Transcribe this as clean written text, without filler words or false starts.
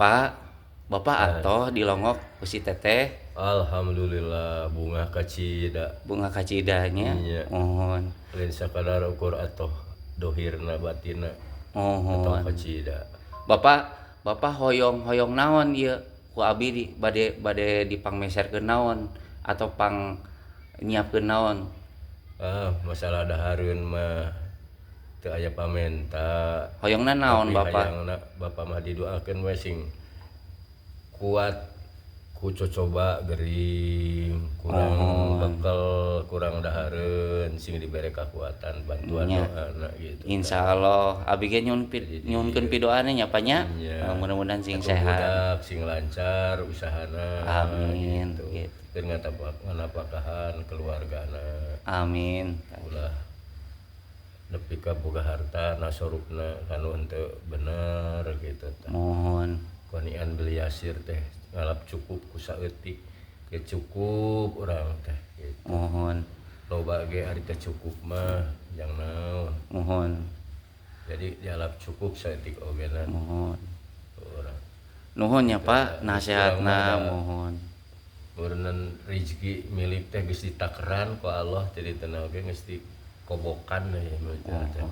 Pak, Bapak atoh dilongok ku si Teteh. Alhamdulillah, bungah kacida. Bungah kacida nya. Iya. Mohon. Lain sakadar ukur atoh dohirna, batinna atau Mohon. kacida. Bapak, Bapak hoyong hoyong naon ieu ku abi di bade bade dipangmeserkeun naon atau pang nyiapkeun naon? Ah, masalah dahareun mah teu aya pamenta. Hoyongna naon, Tapi Bapak? Hayangna Bapak mah didoakeun we sing kuat ku cocoba gering, kurang bekal, kurang dahareun, sing dibere kakuatan, bantuan doana gitu. Insya Allah abi ge nyuhun nyuhunkeun pidoana nya, Pak, nya. Iya. Mudah-mudahan sing Atuh sehat. Budak sing lancar usahana. Amin. Gitu. Gitu. Keur nganapakahan keluargana. Amin. Ulah nepi ka boga harta nasorupna kanu henteu bener gitu tah. Mohon. Qoni'an bil yasir teh ngalap cukup ku saeutik ge cukup urang teh gitu. Mohon. Loba ge ari teh cukup mah jang naon. Mohon. Jadi dialap cukup saeutik oge na Mohon. Urang. Nuhun ya, Pak, nasihatna. Urang mah Mohon. Meureunnan rezeki milik teh geus ditakeran ku Allah, jadi teu oge geus dikobokan we teh.